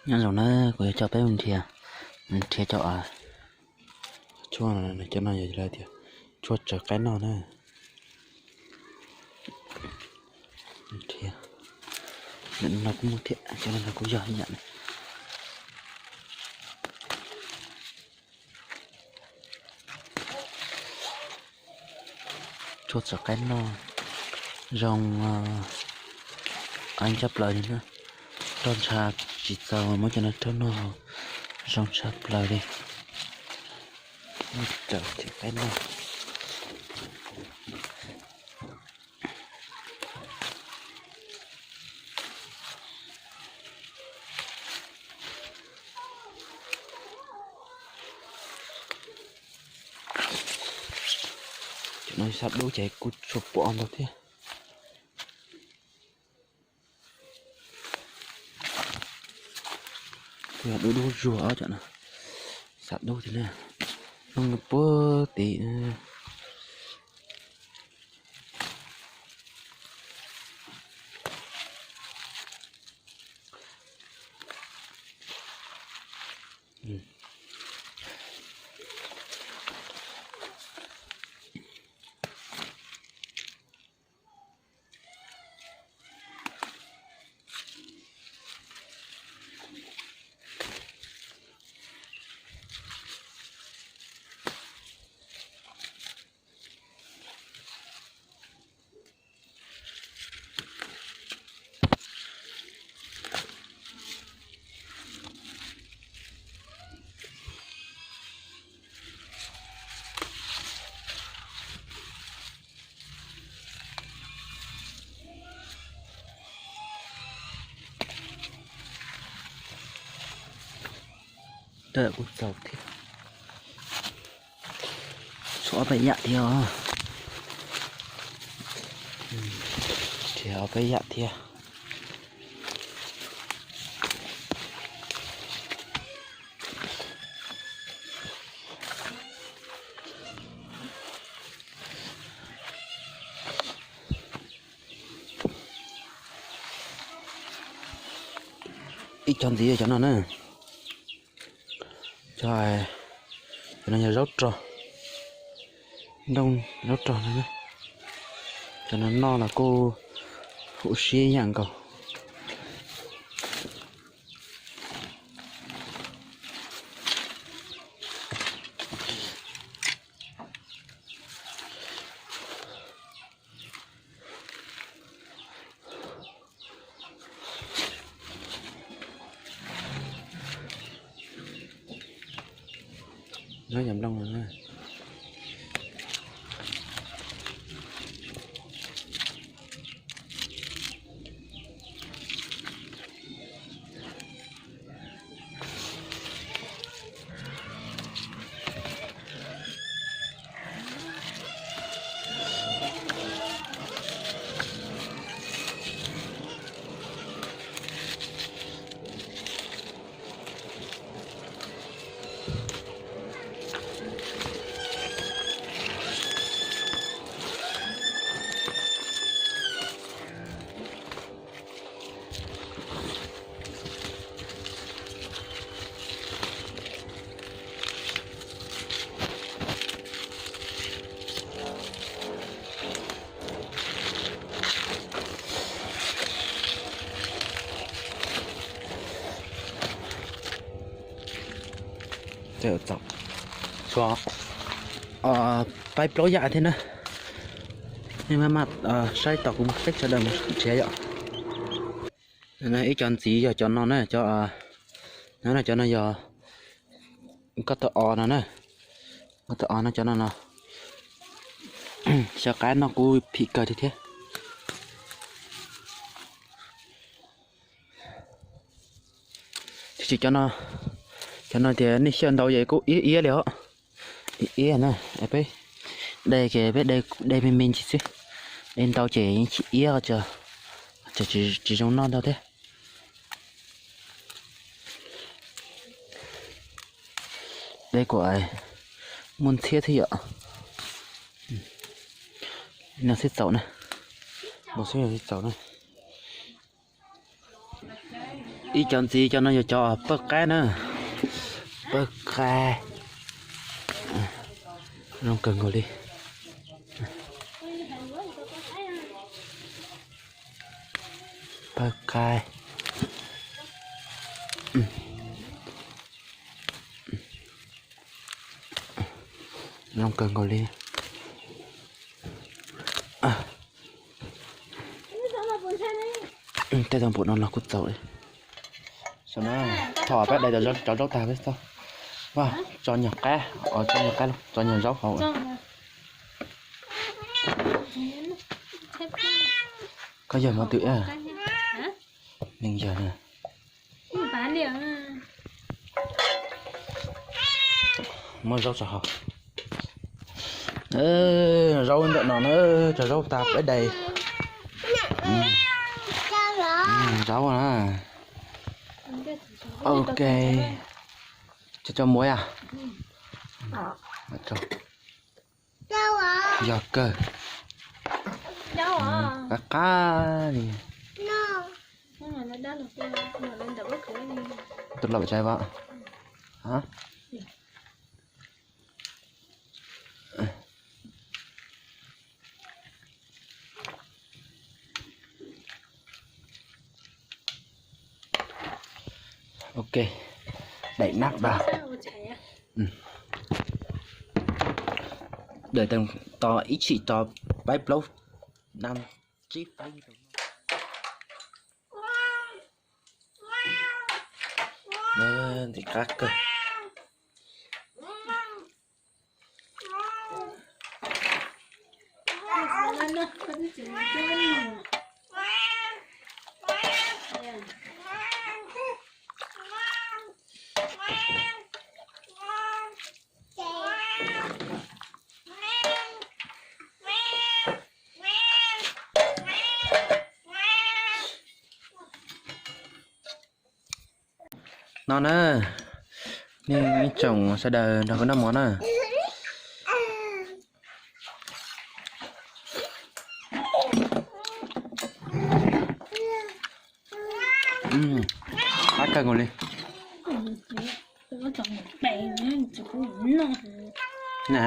Nyob zoo na, kuv yuav coj peb mus nrhiav, nrhiav cov, cov no yog tias tshuaj tsaws qaib noj na. Nrhiav, no kuj muaj thiab, cov no kuj yog ib yam. Tshuaj txaws qaib noj zoo, a, tshaj plaws li na. Roj ntsha tsis txaus muab cov no rau noj, zoo tshaj plaws li. Tshuaj txaws qaib noj. Cov no xav dub ces kuj tshuav pua ntau thiab. Kuj yog dub dub zuag os cov no. Xav dub thiab na. Noj puag tim. Kuj txaus thiab. Tshuav ob peb yam thiab os. Tshuav ob peb yam thiab. Ib co ntxiv cov no na. Cov no yog zaub rog, nroo zaub rog no. Cov no noj los kuj huv si yam nkaus. Nyob yam nplooj no na. Txaus, tshuav peb plaub yam thiab na. Nej maj mam saib tos kuv mus teb sawv daws mus nrhiav yom. Ib co ntxiv yog cov no na, cov, cov no yog koj tau os no na. Koj tau os no, cov no no. Xyaw qaib noj kuj phim kawg li thiab. Tiam sis cov no, cov no tias nej xyaw ntau ces kuj iab iab li os. Iab iab na, peb de ces peb de, de me me ntsis xwb. De ntau ces yeej chim iab, tsis zoo noj ntau thiab. De kom muaj ntxhiab thiab yom. No xwb txaus na. No xwb txaus na. Ib cov ntxiv, cov no yog cov pawg qaib na. Pawg qaib. Zoo kawg nkaus li. Pawg qaib. Zoo kawg nkaus li. Tej tau npaum no los kuj txaus li. Thom peb dais cov zaub tag peb txhob, tso nyuag qaib, tso nyuag qaib, tso nyuag zaub hauv. Koj yawg mov twm, neeg yawg na. Muab zaub tso hauv. Zaub ntawm no na, cov zaub tag peb dais. Zaub na. Ok. Cov cov muav a. Yog kawg. Qab qab li. Tus laus tsav vas. Ok, đậy nắp vào. Đợi tầm to ib chim to peb plaub năm, tsib phút. Ntim qab kawg. No na, nej ib tsoom sawv daws nrog kuv noj mov na. Qab kawg nkaus li. Na,